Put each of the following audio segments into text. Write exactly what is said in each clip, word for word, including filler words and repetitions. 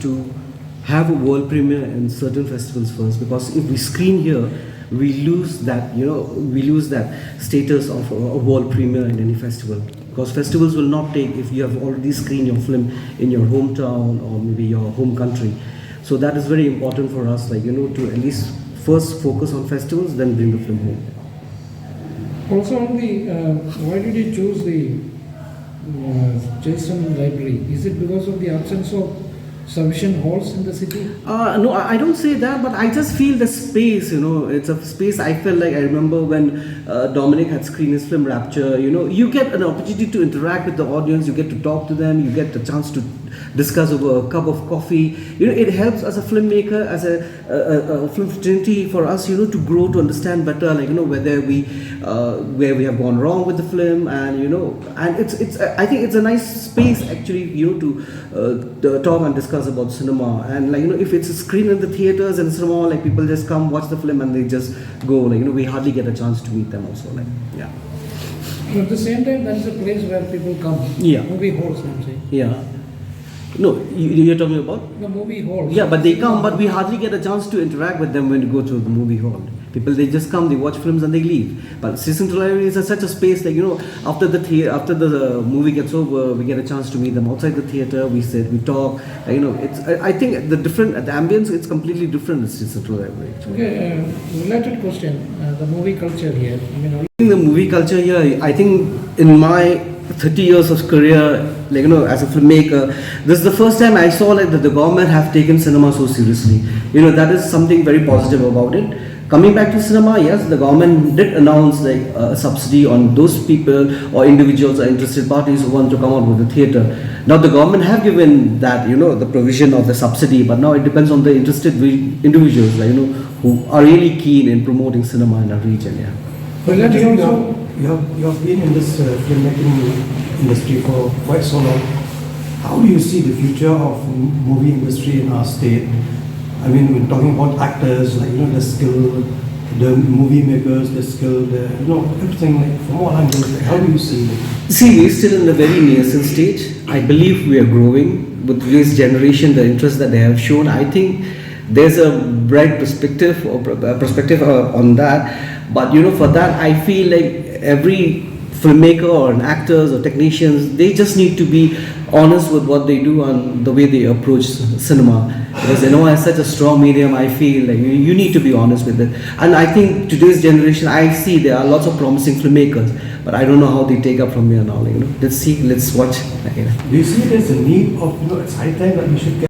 to have a world premiere in certain festivals first, because if we screen here, we lose that, you know, we lose that status of a, a world premiere in any festival. Because festivals will not take if you have already screened your film in your hometown or maybe your home country. So that is very important for us, like, you know, to at least first focus on festivals, then bring the film home. Also on the, uh, why did you choose the uh, Jason Library? Is it because of the absence of sufficient halls in the city? Uh, no, I I don't say that, but I just feel the space, you know, it's a space I felt like I remember when uh, Dominic had screened his film Rapture. You know, you get an opportunity to interact with the audience, you get to talk to them, you get the chance to discuss over a cup of coffee. You know, it helps as a filmmaker, as a, a, a, a film fraternity for us, you know, to grow, to understand better, like, you know, whether we, uh, where we have gone wrong with the film, and, you know, and it's, it's, I think it's a nice space actually, you know, to uh, the talk and discuss about cinema. And, like, you know, if it's a screen in the theaters and cinema, like, people just come, watch the film, and they just go. Like, you know, we hardly get a chance to meet them also. Like, yeah. But at the same time, that's a place where people come. Yeah. Movie halls, I'm saying. Yeah. No, you, you're talking about? The movie halls. Yeah, but they come, but we hardly get a chance to interact with them when you go to the movie hall. People, they just come, they watch films, and they leave. But Sri Central Library is a, such a space, like, you know, after the thea- after the movie gets over, we get a chance to meet them outside the theater. We sit, we talk. Like, you know, it's, I, I think the different, the ambience, it's completely different at Sri Central Library. Okay, uh, related question. Uh, the movie culture here. I mean, In the movie culture here, I think in my thirty years of career, like, you know, as a filmmaker, this is the first time I saw, like, that the government have taken cinema so seriously. You know, that is something very positive about it. Coming back to cinema, yes, the government did announce, like, a subsidy on those people or individuals or interested parties who want to come out with the theater. Now the government have given that, you know, the provision of the subsidy, but now it depends on the interested re- individuals, like, you know, who are really keen in promoting cinema in our region. Yeah. But Let you, us you, also- have, you, have, you have been in this uh, filmmaking industry for quite so long. How do you see the future of the movie industry in our state? I mean, we're talking about actors, like, you know, the skill, the movie makers, the skill, the, you know, everything, like, from all angles. Like, how do you see it? See, we're still in a very nascent stage. I believe we are growing with today's generation, the interest that they have shown. I think there's a bright perspective or pr- uh, perspective uh, on that. But, you know, for that, I feel like every filmmaker or an actors or technicians, they just need to be honest with what they do and the way they approach cinema. Because, you know, as such a strong medium, I feel like you, you need to be honest with it. And I think today's generation, I see there are lots of promising filmmakers, but I don't know how they take up from here now. Like, you know, let's see, let's watch. Like, you know. Do you see there's a need of, you know, it's high time that we should get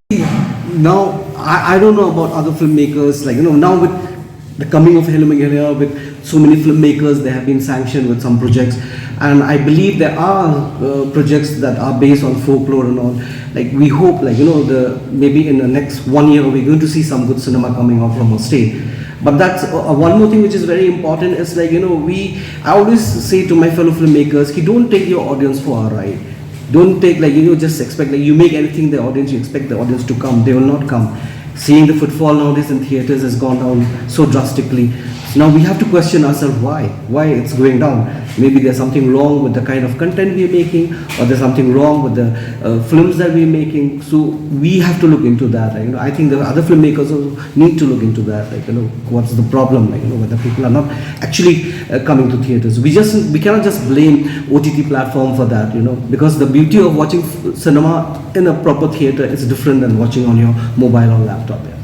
Now, I, I don't know about other filmmakers. Like, you know, now with the coming of Hello Meghalaya, with so many filmmakers, they have been sanctioned with some projects, and I believe there are uh, projects that are based on folklore and all. Like, we hope, like, you know, the maybe in the next one year we're going to see some good cinema coming out from our state. But that's uh, one more thing which is very important is, like, you know, we I always say to my fellow filmmakers, ki, don't take your audience for a ride. Don't take, like, you know, just expect, like, you make anything the audience, you expect the audience to come. They will not come. Seeing the footfall nowadays in theaters has gone down so drastically. So now we have to question ourselves why, why it's going down. Maybe there's something wrong with the kind of content we're making, or there's something wrong with the uh, films that we're making. So we have to look into that. Like, you know, I think the other filmmakers also need to look into that. Like, you know, what's the problem? Like, you know, whether people are not actually uh, coming to theaters. We just we cannot just blame O T T platform for that. You know, because the beauty of watching f- cinema in a proper theater is different than watching on your mobile or laptop. Yeah.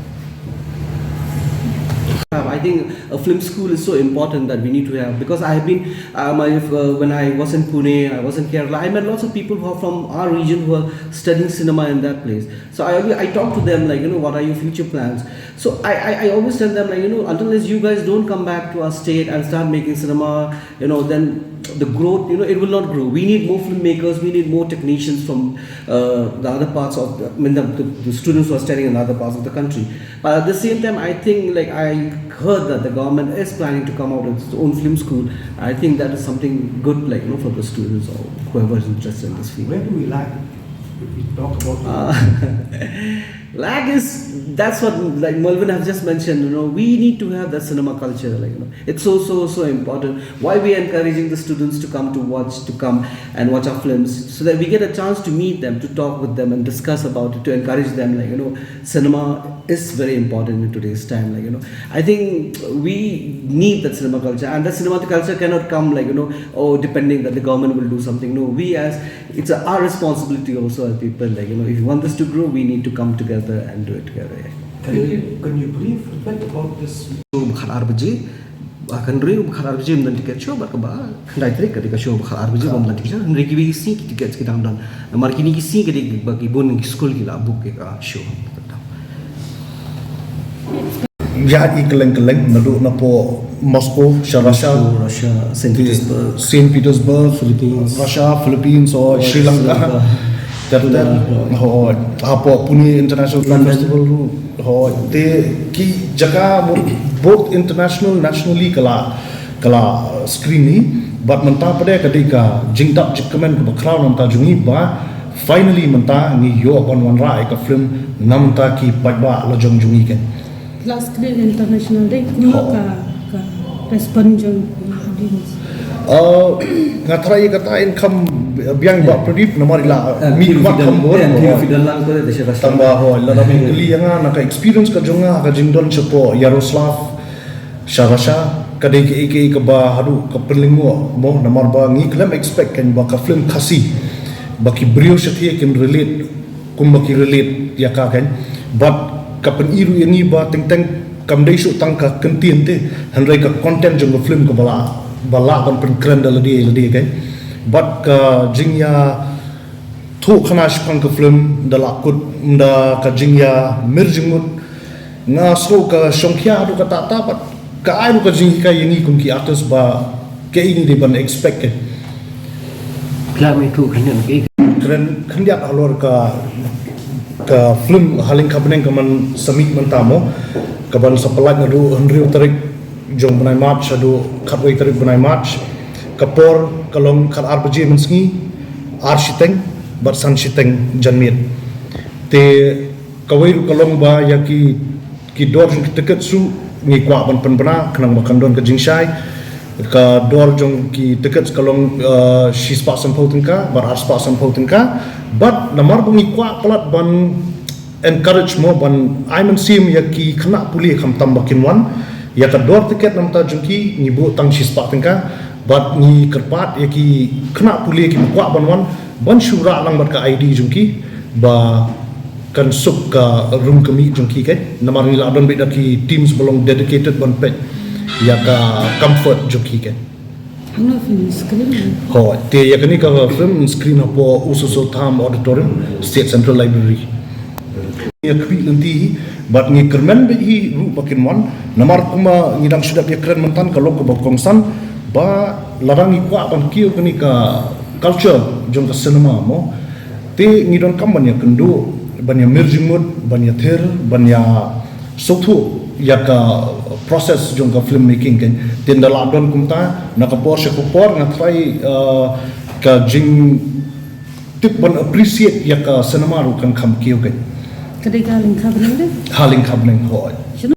I think a film school is so important that we need to have, because I have been uh, my uh, when I was in Pune, I was in Kerala, I met lots of people who are from our region who are studying cinema in that place. So I always, I talk to them, like, you know, what are your future plans? So I, I, I always tell them, like, you know, until as you guys don't come back to our state and start making cinema, you know, then the growth, you know, it will not grow. We need more filmmakers, we need more technicians from uh, the other parts of the, I mean, the, the, the students who are studying in other parts of the country. But at the same time, I think, like, I heard that the government is planning to come out with its own film school. I think that is something good, like, you know, for the students or whoever is interested in this field. Where do we lack if we talk about Uh, Like is that's what, like, Melvin has just mentioned. You know, we need to have that cinema culture. Like, you know, it's so so so important. Why we are encouraging the students to come to watch, to come and watch our films, so that we get a chance to meet them, to talk with them, and discuss about it, to encourage them. Like, you know, cinema is very important in today's time. Like, you know, I think we need that cinema culture, and the cinema culture cannot come, like, you know, oh, depending that the government will do something. No, we as it's a, our responsibility also as people. Like, you know, if you want this to grow, we need to come together and do it together. Yeah. Can you, can you brief reflect about this? Show ba khatar baje, ba kan riew ba khatar baje ym don tiket show, bad kaba khyndai tarik ka dei ka show ba khatar baje, bym don tiket show. Hynrei kiwei ki sngi ki tiket ki dang don. Namar kine ki sngi ka dei ba ki bun ki skul ki la book ïa ka show. Ïa i kylleng kylleng naduh napoh Moscow sha Russia, Russia, Saint Petersburg, Saint Petersburg, Philippines, Russia, Philippines, oh, Sri Lanka. Ter ter. Oh, hapoh Pune International Film Festival ruh. Oh, te ki jaka both international, nationally ka la, ka la screen hi. Bad mynta pat ka dei ka jingdap jingkmen kaba khraw na bynta jong ngi ba finally mynta ngi ïoh ban wanrah ïa ka film na bynta ki paidbah la jong jong ngi kan. Last screen international dei kumno ka, ka respond jong audience? Uh, nga tharai kata in kam biang ba Pradip namar ila mi mat kam bor. Tang ba hoi la da mi kli nga na ka experience ka jong nga ka jingdon shapoh Yaroslav sha Russia ka dei ka eke ka ba haduh ka pynlyngngoh mo namar ba ngi khlem expect kan ba ka film Khasi ba ki briew shathie kin relate kumba ki relate ïa ka kan. Bad ka pyni ruh ïa ngi ba teng teng kam dei shuh tang ka kyntien te, hynrei ka content jong ka film ka ba la, ba la ban pynkren da lade lade kan. Bad ka jingïathuh khana shaphang ka film da la kut da ka jingïamir jingmut. Nga sngew ka shongkhia haduh katta katta bad ka ai ruh ka jinghikai ïa ngi kum ki artist ba kaei ngi dei ban expect ka. Khlem ïathuh khyndiat kaei. Kren khyndiat halor ka, ka film Ha Lyngkha Bneng ka man sa mih mynta mo, ka ban sa pyllait naduh hynriew tarik jong bnai March haduh khatwei tarik bnai March. Ka por ka long khatar baje mynsngi, ar shiteng bad san shiteng janmiet. Te kawei ruh ka long ba ïa ki, ki dor jong ki tiket ruh ngi kwah ban pynbna khnang ba kan don ka jingshai. Ka dor jong ki tiket ka long, uh, shispah sanphew tyngka bad arspah sanphew tyngka. Bad namar ba ngi kwah palat ban encourage mo ban ai mynsiem ïa ki khynnah pule khamtam ba kin wan ïa ka dor tiket na bynta jong ki ngi buh tang shispah tyngka. Bad ngi kyrpad ïa ki khynnah pule ki ba kwah ban wan ban shu rah lang bad ka I D jong ki ba kan suk ka rung ka mih jong ki kan. Namar ngi la don beit da ki teams ba long dedicated ban peit ïa ka comfort jong ki kan. Hangno film screen? Hooid, te ïa kane ka film screen hapoh U Soso Tham Auditorium, State Central Library. Ïa kawei lynti bad ngi kyrmen beit hi ruh ba kin wan namar kumba ngi dang shu dep ïakren mynta ka long kaba kongsan ba lada ngi kwah ban kiew kane ka culture jong ka cinema mo. Te ngi donkam ban ïakynduh, ban ïamir jingmut, ban ïathir, ban ïasngewthuh ïa ka process jong ka film making kan. Te ynda la don kumta na ka por sha ka por nga tharai, uh, ka jingtip ban appreciate ïa ka cinema ruh kan kham kiew kan. Ka dei ka Ha Lyngkha Bneng de? Ha Lyngkha Bneng, hooid.